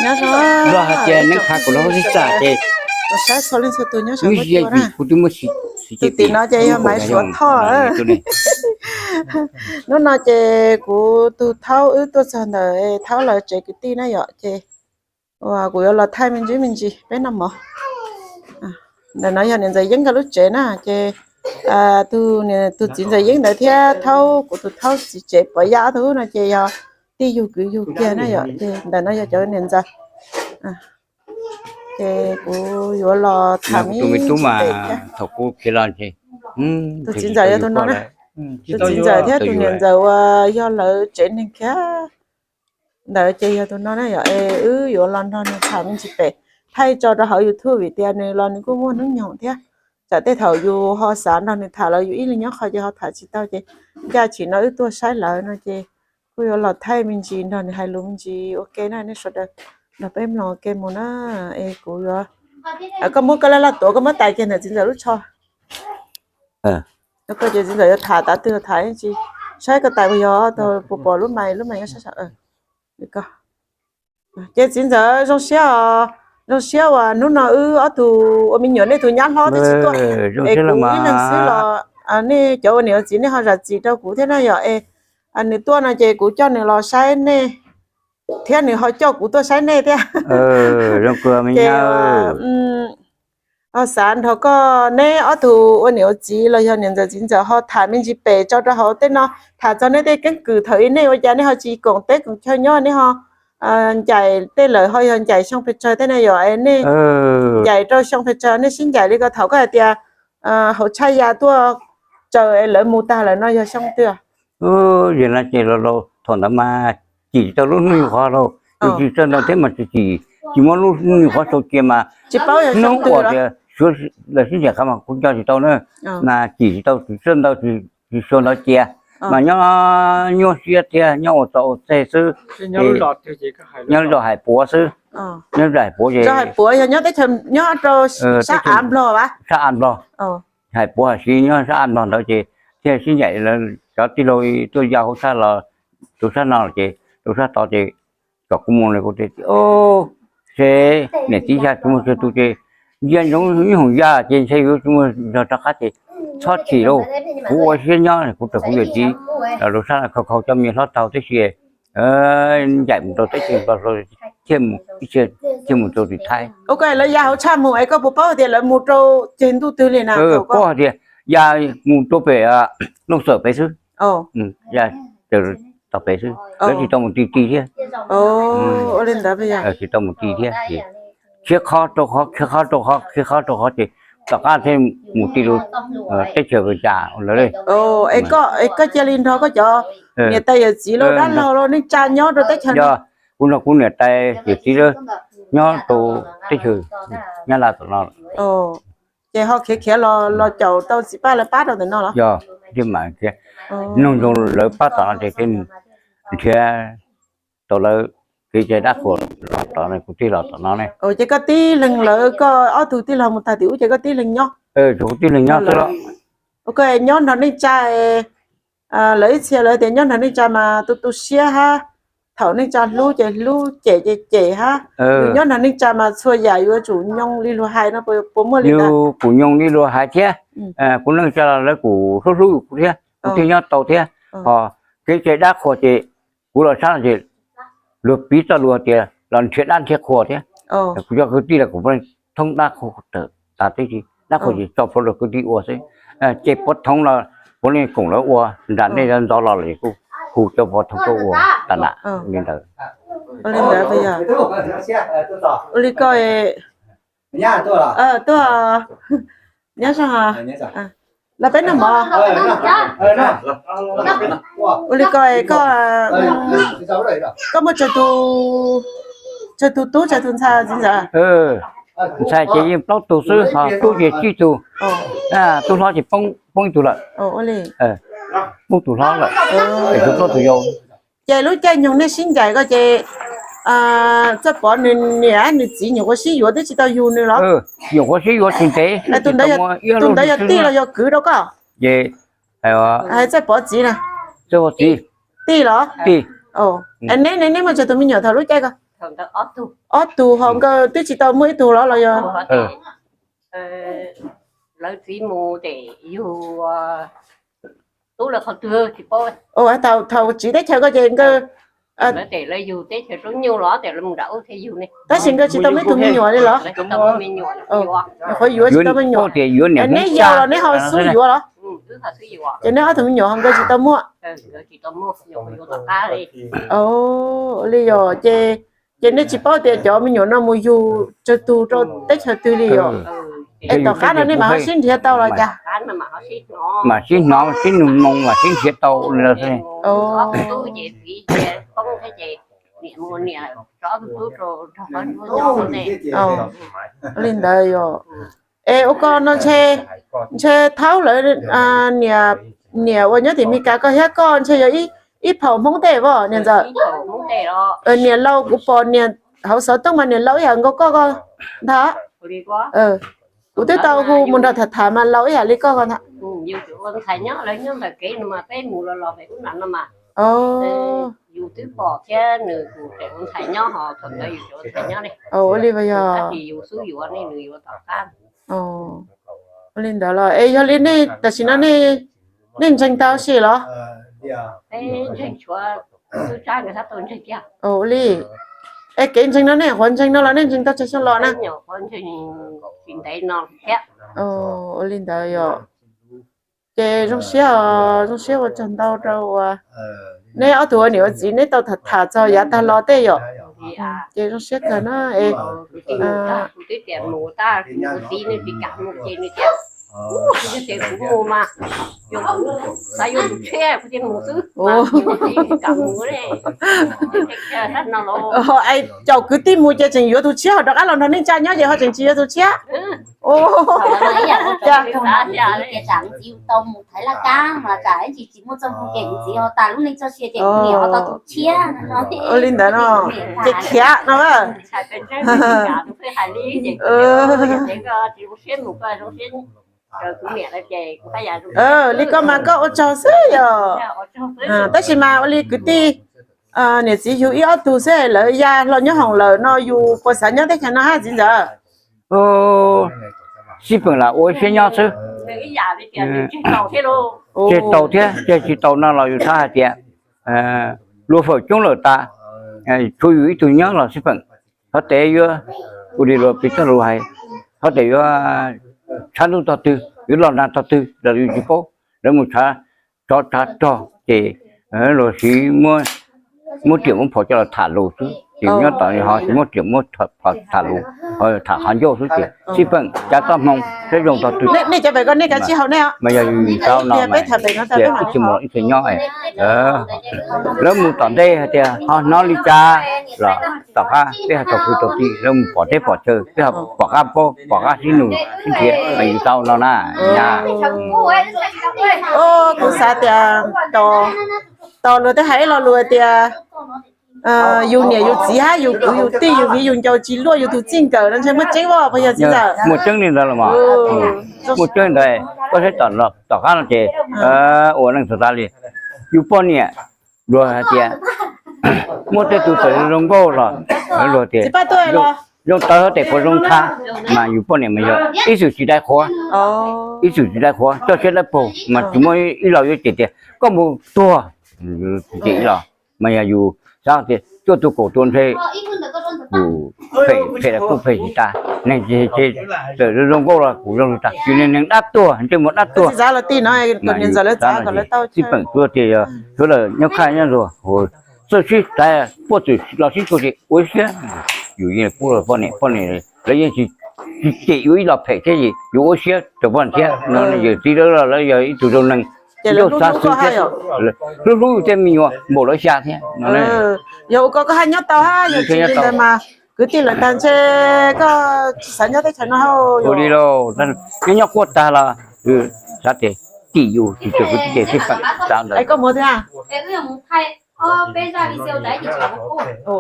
Nyob zoo, luag hais tias neb qha kuv los tib txaj ces saib txhua leej txhua tus nyob zoo, kuv twb muab tus tim no ces yog Maiv Suav Thoj. Hnub no ces kuv tus thaub wb tuaj txog ntawm thaub lawv tsev kwv tij na yom, ces kuv yuav los thaij me ntsis me ntsis peb noj mov. Ntawm no yog niam ntxawm Yeeb nkawd lub tsev na, ces tus txiv ntxawm Yeeb ntawd thiab thaub kuv tus thaub txiv tsev Pov Yaj ob tug no ces yog tij yug kwv yug kiag na yom, ces ntawm no yog cov niam ntxawm. Ces kuv yuav los tham me ntsis, thaum kuv khiav los ces tus txiv ntxawm yog tus no na, tus txiv ntxawm thiab tus niam ntxawm uas yog lawv tsev neeg kiag ntawd ces yog tus no na yom, es wb yuav los nrog nws tham me ntsis pem, thaij tso rau hauv YouTube vim tias nws los nws kuj muaj hnub nyoog thiab. Tsam tej thaum yus ho xav nrog nws tham los yus ib leeg nyob qhov ces ho tham tsis tau ces ncaj tshim no wb tuaj saib lawv no ces kuj yuav los thaij me ntsis nrog nws hais lus me ntsis ua ke na nej sawv daws, nrog peb mloog ua ke mus na. Es kuv yuav, koj muab koj laj laj tuav koj muab tais kiag ntawm txiv ntxawm lub tsho. Koj ces txiv ntxawm yuav tham tav twg los tham tsis, saib koj tais puas yog tau puas pom lub mais, lub mais nyob sab saum. Ces txiv ntxawm zoo siab os, zoo siab uas hnub no wb ob tug ua me nyuam nej tus nyab hlob twb tsis tuaj, es kuv ib leeg xwb los nej cov ua niam ua txiv nej ho zam txim rau kuv thiab na yom. Es nws tuaj no ces kuv coj nws los saib nej thiab nws ho coj kuv tuaj saib nej thiab. Ces ho xav nrog koj neb ob tug ua niam ua txiv los yog niam ntxawm txiv ntxawm ho tham me ntsis pem tso rau hauv tej no, tham txog nej tej keeb kwm thaum ub nej ua cas nej ho tsis koom teb koom chaw nyob, nej ho ncaim tej lawm ho yog ncaim xyoo pes tsawg tej na yom, es nej ncaim rau xyoo pes tsawg nej sib ncaim li ko, thaum koj hais tias hauv tshaj ya tuaj tsaws es lawv mus tag lawm no yog xyoo twg? Yog no ces los thaum ntawd mas cim tsis tau lub hnub nyuam qhuav rau, yus tsis txawj ntau thiab mas tsis cim, tsis muab lub hnub nyuam qhuav sau cia mas hnub uas tias lawv sib ncaim qhov mas kuv nco tsis tau na, mas cim tsis tau, tsis txawj ntau, tsis xyuas ntau cia, mas nyob nyuaj siab thiab nyob ua txoj ua txeg xwb, nyob zos Hais Puav xwb, nyob zos Hais Puav ces nyob rau sab av Nplog, sab av Nplog, Hais Puav Hais Siv nyob sab av Nplog ntawd ces thiaj sib ncaim cov tij laug tuaj yau hauv tshaj los rau sab no ces rau sab tod ces kom kuv mus no kuv tias ces niam txiv xya tsis muaj tsawg tus ces ntsia ntsoov ib hoom yaj ces ntshe yuav tsis muaj zog rov qab ces txhob chim lauj, kuv ua siab nyob kuv raws kuv yawm txiv los rau sab khau khau cov me hlob taug tib si ncaim mus rau teb chaws Nplog, thiaj mus rau tim Thaib. Lawv ya hauv tshaj mus es koj puas paub tias lawv mus rau ceg ntuj twg li na? Paub hais tias ya mus rau pem Looj Xawm pem xwb, tom pem xwb, lawv tsis tau mus ti ti thiab. Tsis tau mus ti thiab, khiav qhov rau qhov, khiav qhov rau qhov, khiav qhov rau qhov ces tom qab thiaj mus ti rau teb chaws Vis Cas lawm. Koj cia li nrog koj cov niam tais yawm txiv los dab laug los neej tsa nyob rau teb chaws no? Kuv nrog kuv niam tais yawm txiv nyob rau teb chaws Nyab Laj tom no. Ces ho khiav khiav los caum tau txiv Paj lawv pab rau ntawm no los? Yog, thiaj mam khiav, nug ntsoov lawv pab tom no ces thiaj nrhiav tau lawv kev cai dab qhuas los tom no, kuv thiaj los tom no ne. Ces koj tib leeg, lawv koj ob tug tij laug mus tag tim ub ces koj tib leeg nyob? Kuv tib leeg nyob xwb los. Koj nyob nrog neej tsa, lawv ib txhia lawv tias nyob nrog neej tsa mas tu tu siab hab, thaum neej tsa hlub ces hlub, cem ces cem hab. Yus nyob nrog neej tsa mas txhua yam yuav tsum nyoo li luag hais no, puas muaj li ntawd? Kuv nyoo li luag hais thiab, kuv neej tsa los lawv kuj hlub hlub kuv thiab, kuv thiaj nyob tau thiab. Ho kev cai dab qhuas ces kuv los sab no ces luag piv txoj lus tias los nrhiav dab nrhiav qhua thiab. Kuv cov kwv tij los kuv puav leej thoob dab qhuas tawm tas tib si, dab qhuas ces tso plhuav rau kwv tij ua xwb. Ces puav thoov los puav leej koom lawv ua, nram nej ntxov los lawm kuj hu cov puav thoov tuaj ua tas nram li ntawd. Ua li ntawd, ua li ko, tuaj, nyob zoo, los peb noj mov. Ua li ko, koj, koj muaj tsawg tus tub tsawg tus ntxhais txiv ntxawm? Ntxhais ces yeej plaub tug xwb, ho tub ces tsib tug, tub hlob ces poob ib tug lawm. Poob tus hlob lawm, ces tshuav plaub tus yau. Ces lub caij nyoog nej sib ncaim ko ces Txawj Pov nws niam nws txiv nyuam qhuav sib yuav twb tsis tau yug nws los? Nyuam qhuav sib yuav tsis ntev, tus ntawd yog tij los yog kwv rau koj? Ces Txawj Pov txiv na. Txawj Pov txiv. Tij los? Tij. Neb, neb muaj tsawg tus me nyuam thaum lub caij ko? Ob tug ho nkawd twb tsis tau muaj ib tug los los yog? Lawv txiv mus ces yug tub lawv qhov twg tsis paub. Thaum thaum tsiv teb chaws ko ces nkawd, lawv yug teb chaws Tsaub Nyuj los ces lawv mus nram ub thiaj yug ne. Tab sis nkawd tsis tau muaj ib tug me nyuam li los? Qhuav yuav tsis tau me nyuam. Neb yau los neb ho xub yuav los? Ces neb ob tug me nyuam ho nkawd tsis tau muaj. Li yog ces, ces nej tsis paub tias cov me nyuam no mus yug tsawg tug rau teb chaws twg li yog? Es tom qab no nej mam ho sib nrhiav tau los cas? Mam sib hnov sib nug moo mam sib nrhiav tau li. Li ntawd yog. Es ua koj no ntshe, ntshe thaub lawv niam uas nyob tim Meskas koj thiab koj ntshe yog ib phaum Hmoob tej as niam ntxawm? Niam laus kuv pom niam hauv xov tooj mas niam laus ib yam nkaus koj ko ntag. Kuv twb tau hu mus nrog tham tham mas laus ib yam li koj ko ntag. Ua li yog. Ua li ntawd los es yog li nej tam sim no nej ntseeg tau si los? Ua li. Es kev ntseeg no nej nyuam qhuav ntseeg no los nej ntseeg tau tsawg xyoo los na? Ua li ntawd yog. Ces zoo siab, zoo siab ua tsaug ntau rau uas neb ob tug ua niam ua txiv neb tau tham tham txog yav tag los tej yom. Ces zoo siab kawg na. Caum kwv tij mus ces tseem yuav tus tshiab ho rov qab los nrog nej tsa nyob ces ho tseem tsis yuav tus tshiab. Ua li ntawd no, ces khiav no. Li koj mas koj ua tsaug xwb yog. Tab sis mas ua li kwv tij, niam txiv yug ib ob tug xwb lawv ya hlo nyob hoom lawm no yus puas xav nyob teb chaws no hab txiv ntxawm? Xib peem lam ua ib siab nyob xwb. Tseg tau thiab tseg tsis tau no los yus xav hais tias luag fawm coob lawm tas, tshuav yus ib tug nyob los xib peem, qhov tes yuav ua li luag pis txoj lus hais, qhov tes yuav tshav ntuj tog twg yuav los nag tog twg los yus tsis paub. Lawv mus tshav tsov tshav rog ces luag siv muab riam muab phom coj los tham lus xwb, ces nyob tom ho tsis muab riam muab phom tham lus, ho tham qhov ncauj xwb ces xib peem cav txoj hmoo seb zoo tog twg. Nej cov pem ko nej kav tsij haus nej os. Mas yog yus tau no mas ib txhia mus ib txhia nyob. Lawv mus tom ntej hais tias ho hnov li cas los tom qab peb ho tau kwv tau tij, lawv mus pom teb pom chaw peb ho pom qab paub pom qab sib nug sib nrhiav mas yus tau no na. Kuv xav tias tos luag tej hais ib lo lus tias yus niam yus txiv hab yus kwv yus tij yus viv yus ncaus tsis luaj yus tus txij nkawm no ntshe muaj tseeb as puas yog txiv ntxawm? Muaj tseeb li ntawd los mas. Muaj tseeb li ntawd, koj saib tom qab no ces ua neej txog tas li. Yus poj niam, luag hais tias muaj tej tug txawm zoo nkauj los luag tias zoo tawv tes puas zoo tha, mas yus poj niam mas yog ib txwm tsis dai qhuav, ib txwm tsis dai qhuav coj siab dawb paug mas tsis muaj ib lo yuav cem tias koj mus tuag, cem ib lo. Mas yog yus xav tias cuaj tug kaum tua ntshe kuv phem kuj phem tsis tas, neeg tsis txawm zoo nkauj los kuv zoo tsis tas, yus niag neeg dab tuag ntsej muag dab tuag. Xib peem tuaj tias yog suav daws nyob khaj nyob luag, txawj sib txav puaj txwm los sib txuas ces ua siab. Yus yeej pub rau poj niam, poj niam lawv yeej tsis cem yus ib lo phem thiab ces yus ua siab rau poj niam thiab no. Yawm txiv lawv los lawv yog ib tug zoo neeg, ncauj xav xwv thiab, hlub hlub yus tej me nyuam npaum lawv xya thiab no. Yog ua ko koj haj nyob tau hab, yog tsis li ntawd mas kwv tij lawm tag ntshe koj tsis xav nyob teb chaws no hauj. Ua li lauj, nyob nyob quaj tag los xav tias tim yus tsis txawm kwv tij ces xib peem xav ntawd. Koj mus twg a?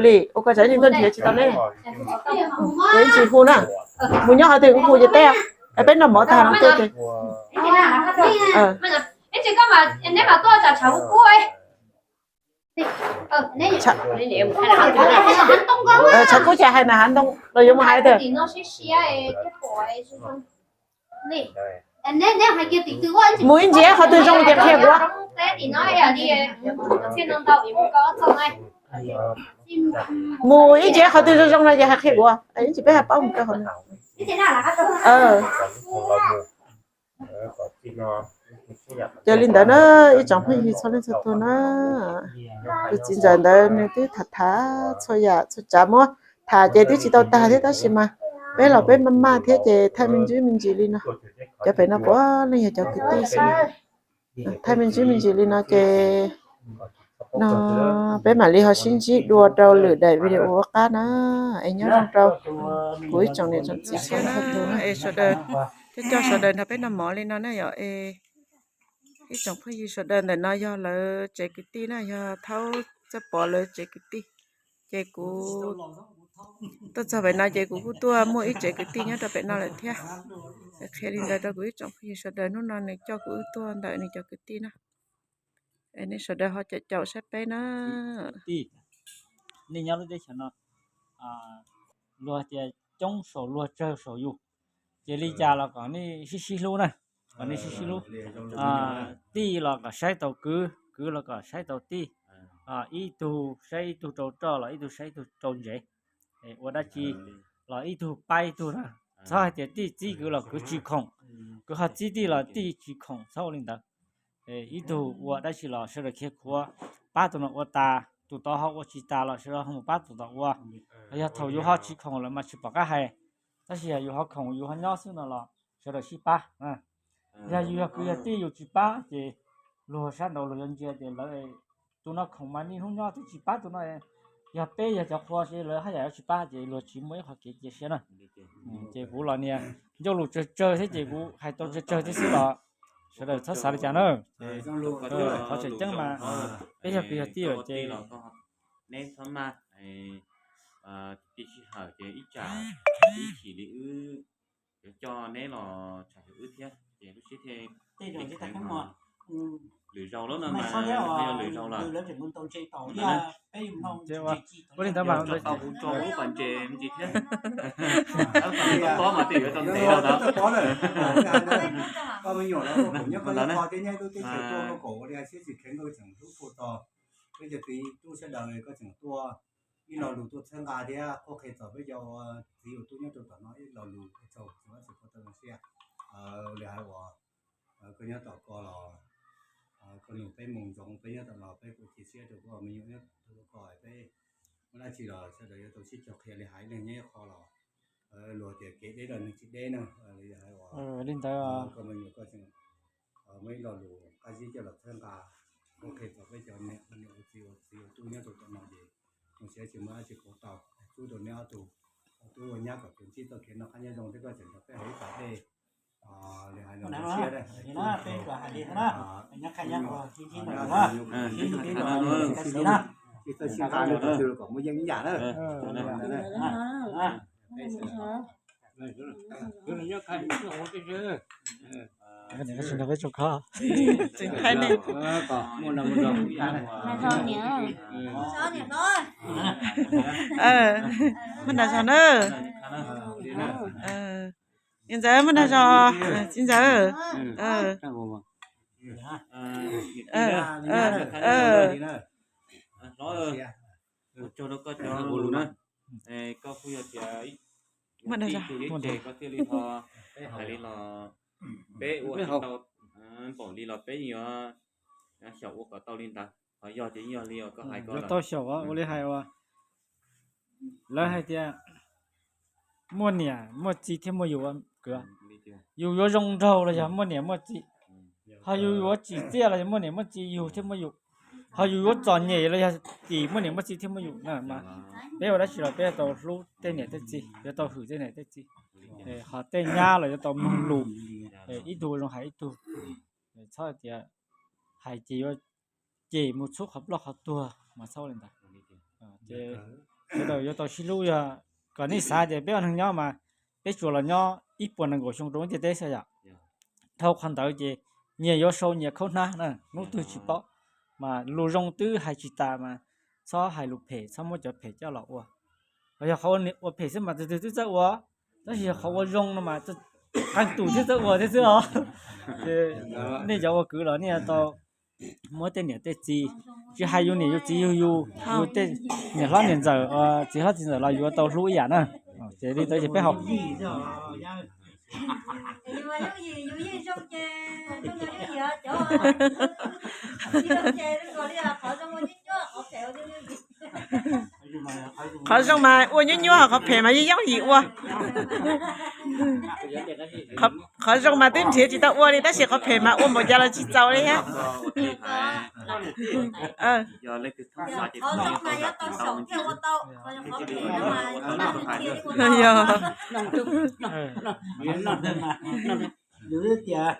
Li ua ko tsam tuaj nrhiav tsis tau neb, tsis hu na. Mus nyob qhov twg hu ces teb, peb noj mov tag no tuaj. Tshav kub cas hais na hav ntoo los yuav mus hais tias mus ib ntsis qhov twg zoo ces qhia kuv. Mus ib ntsis qhov twg zoo zoo no ces hais qhia kuv, ib ntsis peb hais paub mus rau hauv no. Ces li ntawd na, ib tsoom phooj ywg txhua leej txhua tug na, tus txiv ntxawm ntawd nws twb tham tham txhua yam txhua tsav muab tham ces twb tsis tau tag thiab tab sis mas peb los peb maj maj thiab ces thaij me ntsis me ntsis li no. Cov pem no puav leej yog cov kwv tij xwb. Thaij me ntsis me ntsis li no ces no peb mam li ho sib ntsib dua rau lwm daim video ua qab na. Es nyob zoo rau kuv ib tsoom niam tsoom txiv txhua leej txhua tug na. Es sawv daws coj coj sawv daws nrog peb noj mov li no na yom. Es ib tsoom phooj ywg sawv daws ntawm no yog lawv tsev kwv tij na, yog Thaub Txawj Pov lawv tsev kwv tij. Ces kuv tuaj txog pem no ces kuv kuj tuaj muaj ib tsev kwv tij nyob rau pem no lawm thiab. Qhia li ntawd rau kuv ib tsoom phooj ywg sawv daws, hnub no nws coj kuv wb tuaj ntawm nws cov kwv tij na. Es nej sawv daws ho caum caum saib peb na. Nej nyob lub teb chaws no luag tias coob saum luag tsawg saum yus, ces li cas los kom nej sib sib hlub na, kom nej sib sib hlub. Tij los kom saib tau kwv, kwv los kom saib tau tij, ib tug saib ib tug rau roj los ib tug saib ib tug rau ntsev. Ua dab tsi los ib tug pab ib tug na, txhob hais tias tij txib kwv los kwv tsis khoom, kwv ho txib tij los tij tsis khoom, txhob ua li ntawd. Ib tug ua dab tsi los sawv daws khiav khuav, pab tus no ua tas, tus tod ho ua tsis tas los sawv daws ho mus pab tus tod ua. Yog thaum yus ho tsis khoom lawm mas tsis pom qab hais, tab sis yog yus ho khoom yus ho nyob xwb no los sawv daws sib pab. Yog yus yog kwv yog tij yus tsis pab ces luag sab nraud luag yuav ntsia tias lawv tus no khoom mas niaj hnub nyob twb tsis pab tus no, yog peb yog cov qhua lawv haj yam yuav tsis pab ces luag tsis muaj ib qhov kev cia siab na. Ces kuv los niag ncauj lus tsawg tsawg thiab ces kuv hais tau tsawg tsawg thiab xwb los sawv daws txhob xav li cas na. Qhov tseem ceeb mas peb yog kwv yog tij lawm ces neb txhob maj, ib sij hawm ces ib tsam ib chim li wb yuav coj neb los tsham wb thiab ces lub siab thiaj li kheev. Lwm zaus lawm no mas yog lwm zaus lawm. Ua li ntawd mas tso tau kuv tso lub pas ntses me ntsis thiab. Pob mas twb yuav tau ntev los ntawd. Koj me nyuam los kuv nyob koj nyob kho thiab nyob lub teb chaws tuaj koj kom ua li siab tsis kheev koj tseem hlub tshua txog peb cov txiv tub sawv daws koj tseem tuaj ib lo lus tuaj txhawb nqa thiab qhuab qhia txog peb cov txiv uas tuaj nyob rau tom no ib lo lus ua tsaug txog vaj txog qhua tau zoo siab. Li hais uas koj nyob tom ko los koj nug peb mus ntsoov peb nyob tom no peb kuj cia siab rau koj me nyuam nyob rau ko peb muaj dab tsi los sawv daws yuav tau sib cog qhia li hais leej nyob ib qho los luag tias kev deb los nws tsis deb na. Li hais uas li ntawd koj me nyuam koj tseem muaj ib lo lus qab zib coj los txhawb nqa qhuab qhia txog peb cov niam ua niam ua txiv ua txiv ua tub nyob rau tom no ces zoo siab tsis muaj dab tsi qhuav tau. Txhub rau neb ob tug tub ua nyab kom tsuas ntsib txoj kev noj qab nyob zoo thiab koj tseem nrog peb hauv ib pas dej li hais los zoo siab. Tsis txawj sib nqa rau tus twg los kom muaj yeej ib yam na. Tseem thaij ne. Muaj nram zos na. Ntxawm muaj nram zos, txiv ntxawm. Ua tsaug rau koj cov lus na. Koj kuj yog tias muaj dab tsi koj thiaj li ho hais li los peb ua tsis tau npaum li los peb yeej yuav xyaum ua kom tau li ntawd. Qhov yog ces yeej yog li uas koj hais ko yuav tau xyaum ua li hais uas lawv hais tias muaj niam muaj txiv thiaj muaj yus. Yus yuav zoo nraug los yog muaj niam muaj txiv, ho yus yuav tsim txiaj los yog muaj niam muaj txiv yus thiaj muaj yus, ho yus yuav txom nyem los yog tsim muaj niam muaj txiv thiaj muaj yus na. Mas peb ua dab tsi los peb yuav tau hlub tej niam tej txiv, yuav tau hwm tej niam tej txiv, ho tej nyab los yuav tau mloog lus, ib tug zoo hais ib tug. Txhob tias hais ces yuav cem mus txhub qhov ploj qhov tuag mas txhob li ntawd. Ces sawv daws yuav tau sib hlub, yog kom nej xav tias peb ua neeg nyob mas peb tsuas los nyob ib puas nees nkaum xyoo rau lub ntiaj teb xwb yom. Dhau qhov ntawd ces nyias yuav sau nyias khaub hnab na, hnub twg tsis paub. Mas lus zoo twb hais tsis tas mas txhob hais lus phem, txhob muab cov phem coj los ua. Yog qhov ua phem xwb mas tus twg twb txawj ua, tab sis yog qhov ua zoo no mas qee tus thiaj txawj ua thiab xwb os. Nej cov ua kwv los nej tau muab tej niam tej txiv, tsis hais yus niam yus txiv yug yus, yus tej niam hlob niam ntxawm, txiv hlob txiv ntxawm los yuav tau hlub ib yam na. Ces li ntawd ces peb haus Qhov zoo mas ua nyuaj nyuaj, qhov phem mas yeej yooj yim ua. Qhov zoo mas twb nrhiav tsis tau ua li, tab sis qhov phem mas ua npaum cas los tsis txaus li thiab. Yog. Yus tias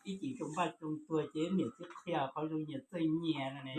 ib cim zoo npaj zoo tuag ces niam txiv qhia qhov zoo nyias txawj nyias no ne.